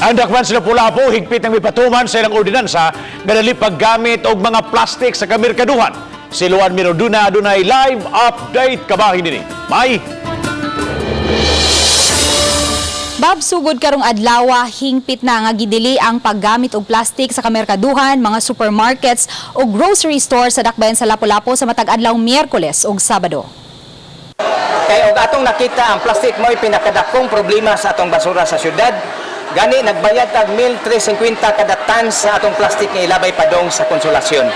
Ang Dakbayan sa Lapu-Lapu, higpit ng mipatuman sa ilang ordinansa nga dili paggamit og mga plastik sa kamerkaduhan. Si Luan Miroduna adunay live update kabahin nini. May Bob, sugod karong adlaw, hingpit na nga gidili ang paggamit og plastik sa kamerkaduhan, mga supermarkets o grocery store sa Dakbayan sa Lapu-Lapu sa matag adlaw Miyerkules ug Sabado. Kay og atong nakita, ang plastic mo'y pinakadakong problema sa atong basura sa syudad. Gani nagbayad tag 1,350 kada tan sa atong plastic nga ilabay padong sa Konsolasyon.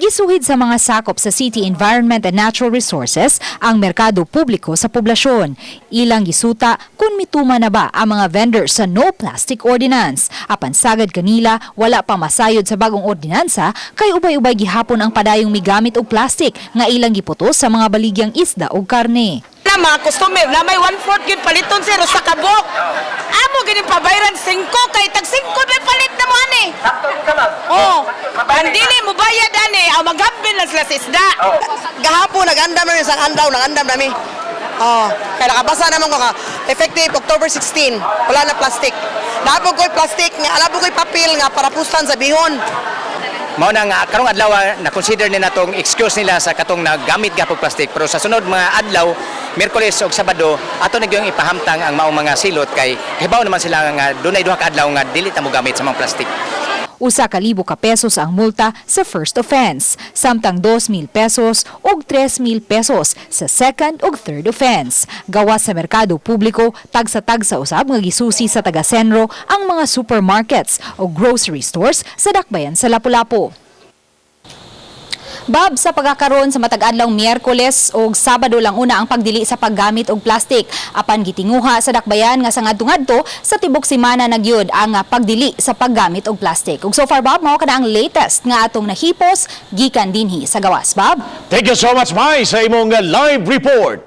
Gisuhid sa mga sakop sa City Environment and Natural Resources ang merkado publiko sa poblasyon. Ilang gisuta kung mituma na ba ang mga vendors sa no plastic ordinance. Apan sagad kanila, wala pa masayod sa bagong ordinansa kay ubay-ubay gihapon ang padayong migamit og plastic nga ilang giputos sa mga baligyang isda ug karne. Na mga customer na may 1/4 gyud paliton, sir, sa kabok. Amo gini pabayran 5 kay tag 5 may palit na mo ani. Oh, ang dili mo bayad ani, ang maghambin lang sila sa isda. Gahapon nag-andam namin sa andaw, nag-andam nami. Oh, kaya nakabasa naman ko ka effective October 16, wala na plastic. Naa pod ko'y plastic nga ala ko'y papel nga para pustan sa bihon. Mao na nga karong adlaw na consider ni natong excuse nila sa katong naggamit gapog plastic, pero sa sunod mga adlaw, Miyerkules ug Sabado, ato na gyud ipahamtang ang maong mga silot kay hibaw naman sila nga dunay duha ka adlaw nga dili ta mogamit sa mga plastic. 1,000 ka pesos ang multa sa first offense, samtang 2,000 pesos ug 3,000 pesos sa second ug third offense. Gawas sa merkado publiko, tagsa-tagsa usab nga gisusi sa taga-Cenro ang mga supermarkets o grocery stores sa Dakbayan sa Lapu-Lapu. Bob, sa pagkakaroon sa matag adlaw Miyerkules o Sabado lang una ang pagdili sa paggamit og plastic. Apan gitinguha sa Dakbayan nga sa ngadto-ngadto sa tibok semana na gyud ang pagdili sa paggamit og plastic. Ug so far, Bob, mao kana ang latest nga atong nahipos gikan dinhi sa gawas, Bob. Thank you so much, Mai, sa imong live report.